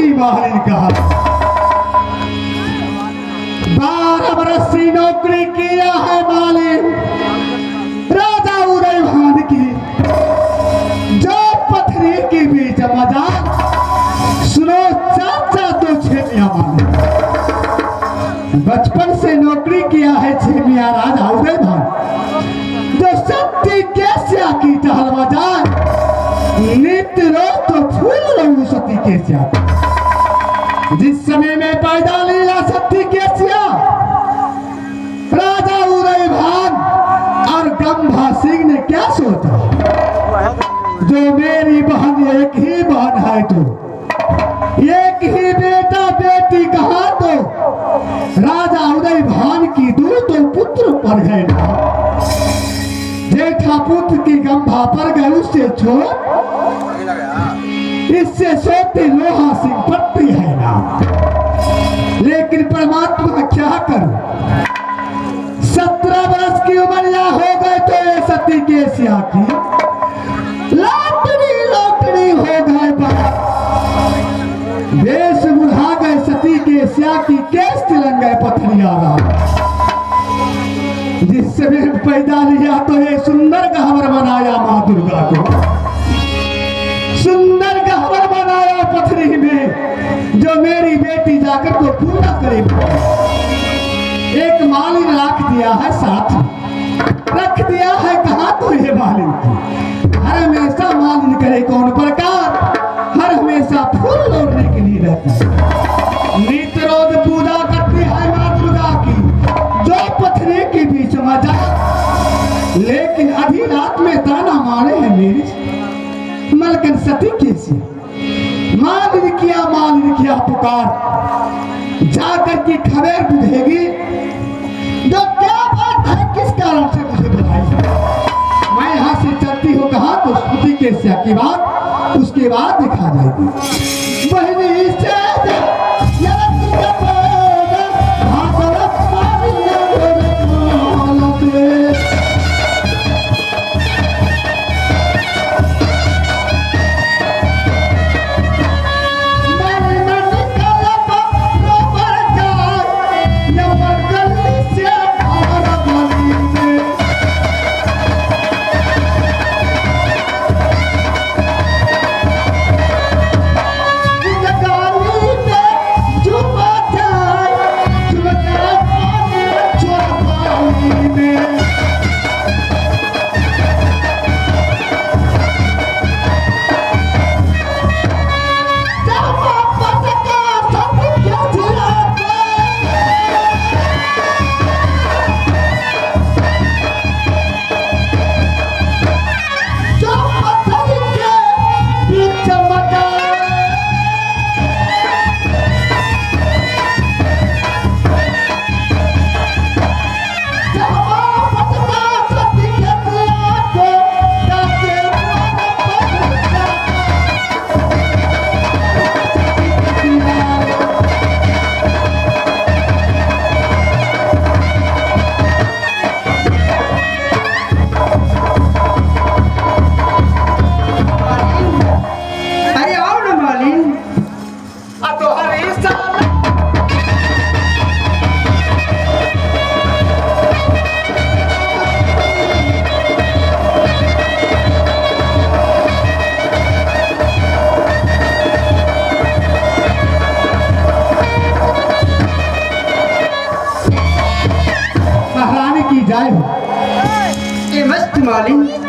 की मालिन कहा। 12 बरस से नौकरी किया है मालिन राजा उदयभान की, जो पथरी की बीच मजा सुनो चाचा तो छेमिया मालिन। बचपन से नौकरी किया है छेमिया राजा उदयभान, जो सत्य कैसे की टहल मजा नित्य रोज तो फूल रहू सती कैसे। जिस समय में पैदा लिया सती केसिया राजा उदयभान और गंभा सिंह ने क्या सोचा, जो मेरी बहन एक ही बहन है तो एक ही बेटा बेटी कहा तो राजा उदयभान की दो तो पुत्र पर गए ना, जेठा पुत्र की गंभा पर गए उससे छोड़, इससे सोते लोहा सिंह पत्ती है ना। लेकिन परमात्मा क्या करूं, 17 वर्ष की उम्र या हो गए तो ये सती के सिया की लाटनी लोटनी हो गए, देश बुढ़ा गए सती के सिया की केस तिलंग गए पथरिया रहा। जिससे भी पैदा लिया तो ये सुंदर गहवर बनाया माँ दुर्गा को, सुंदर गहवर बनाया पथरी में, जो मेरी बेटी जाकर को पूरा करे। एक मालिन रख दिया है साथ, रख दिया है कहा तो ये मालिन की, हर हमेशा मालिन करे कौन प्रकार, हर हमेशा फूल लोड़ने के लिए रहती है। नित रोज पूजा करती है माँ दुर्गा की, जो पथरी के बीच मजा, लेकिन अभी रात में ताना मारे हैं मेरी मलकन सती कैसी। मालिन किया पुकार, जाकर की खबर बुझेगी जो क्या बात है, किस कारण से मुझे बुलाई है। मैं यहाँ से चलती हूँ कहा तो स्मृति के की बात उसके बाद दिखा जाएगी। बहनी से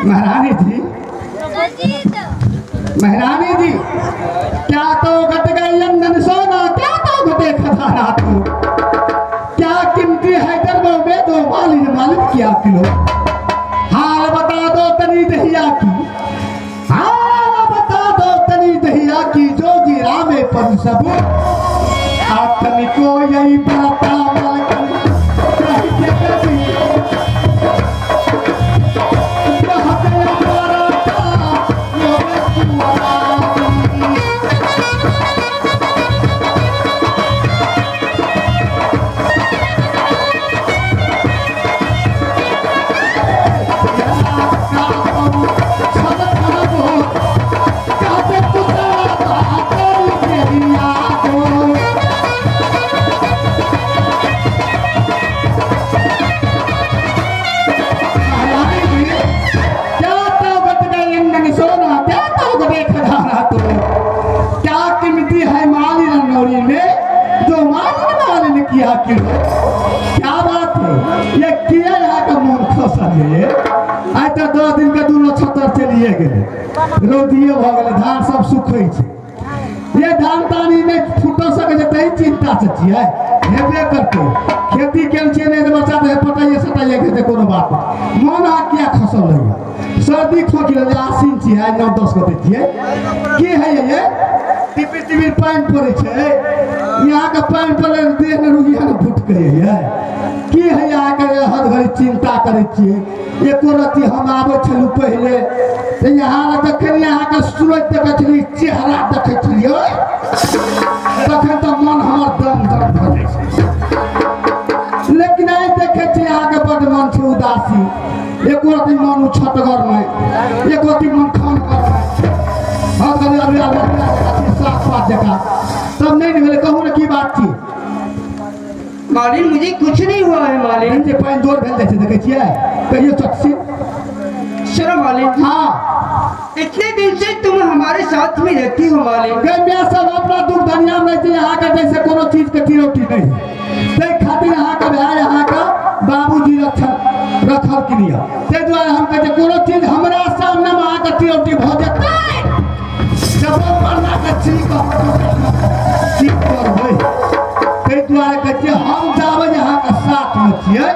महारानी जी, महारानी जी, क्या तो घट गई अंगन सोना, क्या तो घटे खजाना तो, क्या कीमती है दरबों में दो मालिन मालिक क्या किलो। हाल बता दो तनी दहिया की, हाल बता दो तनी दहिया की, जोगी रामे पर सब आतन को यही बाता मालकन। Yeah. की क्या बात है ये किया यहाँ का मोन खसल है ये आइ तऽ 10 दिन के 2 नक्षत्र चलिए गेलै रौदिए भऽ गेलै धान सब सुखै छै ये धान तानी नहि फूटऽ सकै छै तही चिन्ता से छियै हेबे करतै खेती केल छियै नहि तऽ बच्चा तऽ पटाइए सटाइए के कोनो बात नहि मोन अहाँ किया खसल रहैए सर्दी खोखी रहलै आसिन छियै आइ 9 10 गोटे छियै की है ये टिपिर टिपिर पानि पड़ै छै यहाँके पानि पड़लै देह ने रुगिया ने फुटकै ये की है अहाँके हर घड़ी चिन्ता करै छियै एको रत्ती हम आबै छलहुँ पहिले तऽ यहाँ जखन अहाँके सूरज देखै छलियै चेहरा देखै छलियै तखन तऽ मन हमर दम दम भऽ जाइ छै लेकिन आइ देखै छियै अहाँके बड्ड मन छै उदासी एको रत्ती मन उछटगर नहि एको रत्ती मन खानगर नहि हर घड़ी अभी साफ पात जकाँ तब नहि ने भेलै कहू ने की बात छी मालिन मुझे कुछ नहीं हुआ है मालिन जे पानि जोर भेल जाइ छै देखै छियै कहियो चटसी सुनो मालिन हाँ इतने दिन से तुम हमारे साथ में रहती हो मालिन गम्या सब अपना दुख धनिया में रहै छै अहाँके जैसे कोनो चीज के तिरौटी नहि है ताहि खातिर अहाँके भाय अहाँके बाबूजी रखल रखल के लिए ताहि दुआरे हम कहै छियै कोनो चीज हमरा सामने मे अहाँके तिरौटी भऽ जेतै जब मरना के ठीक ठीक करबै ताहि दुआरे कहै छियै हम जाबै अहाँके साथमे छियै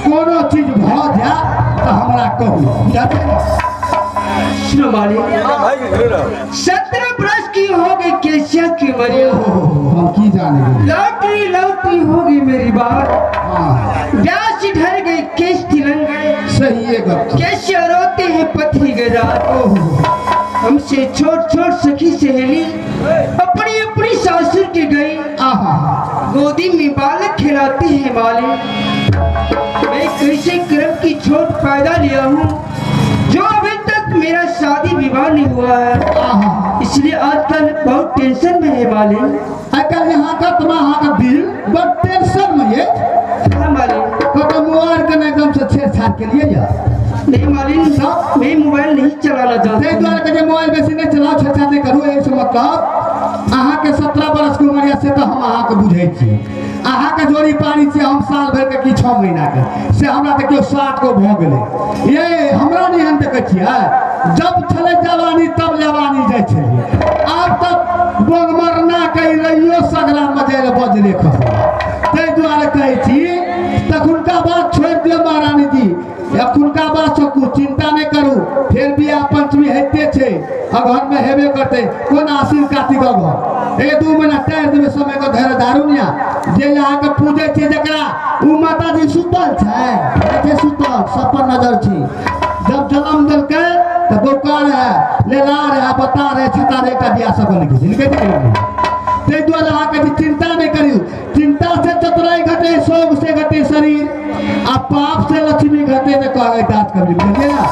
कोनो चीज भऽ जाय तऽ हमरा कहू बुझलियै ने? सुनो मालिक 17 बरस की हो गई केसिया की मरी ओहो, हम की जाने गेलियै लौटरी लौटरी हो गई मेरी बात हाँ ब्याह ढल गई केस तिरंग गए सही गप छै। कैसे रोते हैं पथरी गजा ओहो हमसे छोट छोट सखी सहेली अपनी अपनी सासुर के गई आहा गोदी में बालक खिलाते हैं मालिक मैं कैसे कर्म की छोट फायदा लिया हूँ जो अभी तक मेरा शादी विवाह नहीं हुआ है आहा इसलिए आजकल बहुत टेंशन में है मालिक आइ काल्हि अहाँके आत्मा अहाँके दिल बड़ टेंशन में ये हाँ मालिक कतौ मोबाइल के नहि एकदम से छेड़छाड़ के लिए या नहीं मालिक सब मैं मोबाइल नहीं चलाना ताहि चाहता दुआरे कहै छै मोबाइल बेसी नहि चलाउ छेड़छाड़ नहि करू एहिसँ मतलब अहाँके 17 बरसके उमर यऽ से तऽ हम अहाँके बुझै छी अहाँके जोड़ी पानी छियै हम साल भरिके कि 6 महीनाके से हमरा तऽ केओ 7 गो भऽ गेलै ये हमरा नहि एहन देखै छियै जब छलै जवानी तब जवानी जाइ छलियै आब तऽ बंगमरना कहि रहियो सगरा मजै लए बजरे खसै ताहि दुआरे कहै छी तखुनका बात छोड़ि दियौ महारानी जी एखुनका बात सकू चिंता नहि करू फेर बियाह पंचमी होइते छै अगहन में हेबे करतै कोन आश्विन कार्तिक अगहन एक 2 महीना टाइम देबै समय के धैर्य दारू या जे अहाँके पूजै छै जकरा ओ माताजी सुतल छै छै सुतल सब पर नजर छी जब जन्म देलकै तऽ बौका रहै लेला रहै बता रहै छता रहै एकटा बियाह सब लिखै छै लिखै छै ताहि दुआरे अहाँके चिंता नहि करियौ चिंता से चतुराई घटे शोक से घटे शरीर आ पाप से लक्ष्मी घटे ने कहै दास कबीर बुझलियै ना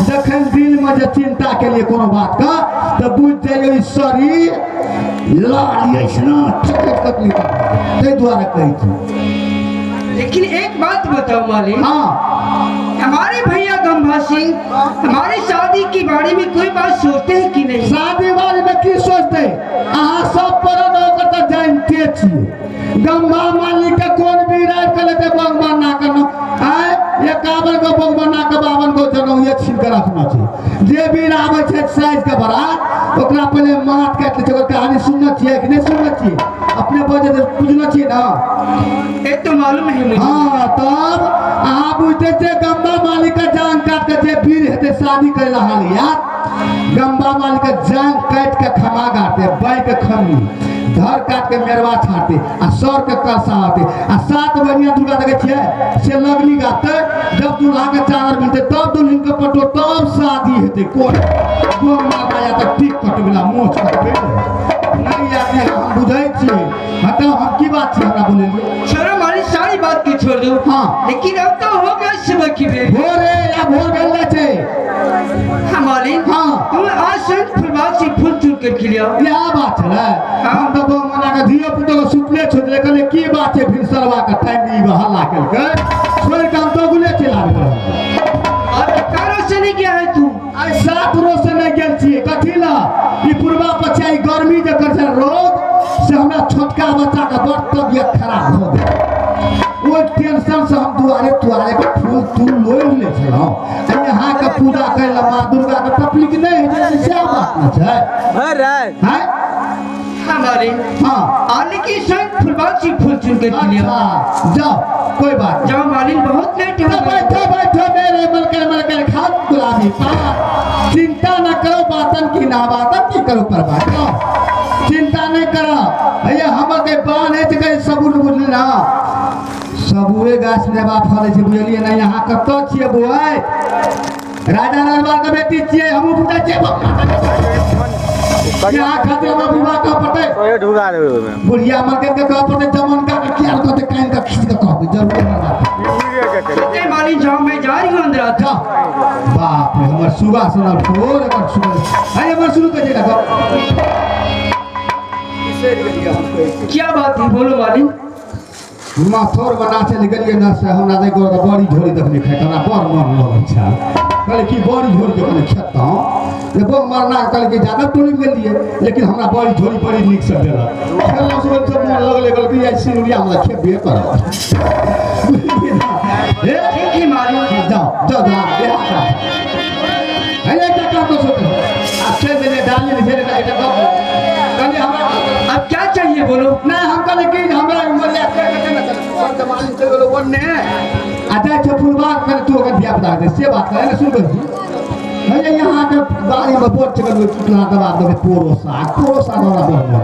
जखन दिल में जे चिंता के लिए कोनो बात का तऽ बुझ जाइयो ई शरीर लाल अछि ना चकट कटली ताहि दुआरे कहै छी लेकिन एक बात बताओ मालिक हाँ हमारे भैया गंभा सिंह हमारे शादी के बारे में कोई बात सोचते हैं कि नहीं शादी बारे में की सोचते अहाँ सब पर ओकर तऽ जानते छियै गंगा मालिक के कोन भी राय के लेते बंगमा ना करनो आय 51 गो बंगमा ना के 52 गो जनौये छीन के रखना छै जे वीर आबै छै साइज के बरात ओकरा पहिले माथ काटि लै छै ओकर कहानी सुनने छियै कि नहि सुनने छियै अपने बजे बुझने छियै ना ये तो मालूम है मुझे हाँ तब अहाँ बुझते छियै गंगा मालिक के जान काट के जे वीर हेतै शादी करे ला हाल यार गंगा मालिक के जान काट के खमा गाते बाई के खमी धर काट के मेरवा छाते आ सर के कलसा आते आ 7 बनिया दुर्गा देखे छियै से लगनी गाते जब दूल्हा के चादर मिलते तब दुल्हन के पटो तब शादी हेतै कोन कोन माता या तक टिक कटबेला मोछ कटबे नहीं यार नहीं हम बुझै छियै बताओ हम की बात छी हमरा बोलेलियै छोड़ो मालिक सारी बात के छोड़ दो हाँ। लेकिन अब तो हो गया सुबह की बेर भोरे या भोर भेल जाइ छै हाँ मालिक हाँ। तुम आज स्वयं फुलबाग से फूल चुन करके ले आओ इएह बात छलै हम तऽ मना के धियो पुतो के सुतले छोड़ि देलियै कहलियै की बात छै भिनसरवा के टाइम ई हल्ला केलकै छोड़ि कऽ हम दोगुले चलि आबैत रहलियै और कारो से नहीं गया है तू आइ 7 रोज से नहि गेल छियै कथी लए ई पूर्वा पछिया ई गर्मी जे करै छै रौद से हमरा छोटका बच्चाके बड़ तबियत खराब भऽ गेल वो टेंशन से हम दुआरे तुआरे के फूल तूल लोढ़ ले छलहुँ। यहाँ के पूजा करे ला माँ दुर्गा के तकलीफ नहीं है, से बात न छै। हैं हमारे हाँ आने की संग फुलबाग से फूल चुन के लिया। अच्छा जाओ कोई बात। जाओ मालिन बहुत लेट हो गया। बैठो बैठो मेरे मलकर खाद गुलाबी पान, चिंता न करो बातन की ना बातन की करो परवाह। चिंता नहीं करो भैया, हम के बान है के सबूर बुझल ना सबूरे गाछ में बाप फले छै बुझलिए ना। यहाँ कतौ छियै बुआई राजा दरबार के बेटी छियै, हमहूँ बुझै छियै। यहाँ खातिर हमरा विवाह कह पड़तै, बुढ़िया मलकन के कह पड़तै, जमन का के किया कहतै कान के खींच के कहबै जरूर हमरा। मालिन जाओ मैं जा रही हूँ अंदर। जाओ बाप रे हमर सुगा सुनल फोर एकर सुगा अरे हमर शुरू कर जेगा। क्या बात है बोलो मालिन। माथोर बना चल गेलियै न से हमरा देखो के बड़ी झोरी देखने खाइ हमरा बड़ मन लगै छै। कहले कि बड़ी झोरी जखन खेतहुँ जे बड़ मरना कहले कि ज्यादा टोली गेलियै, लेकिन हमरा बड़ी झोरी बड़ी नीक से देलक। खेलहुँ से सब मन लगलै, कहलकै आइ सिनुरिया हमरा खेबे करब। ठीक है मालिन जाओ जाओ जाओ अरे एकटा काम कर सोचो आप चल देले डाली ने छे एकटा गप कहले हमरा अब क्या चाहिए बोलो। ना हम कहले कि हमरा उमर या के के ना सब जमानी चल गेलो ओने आ जाइ छै फुलबाग कर तू ओकर धिया पुता दे से बात करे ने सुन गई भैया। यहाँ के बाड़ी में बोट चकल टुकड़ा दबा देबै पोरो साग हमरा बड़ मन।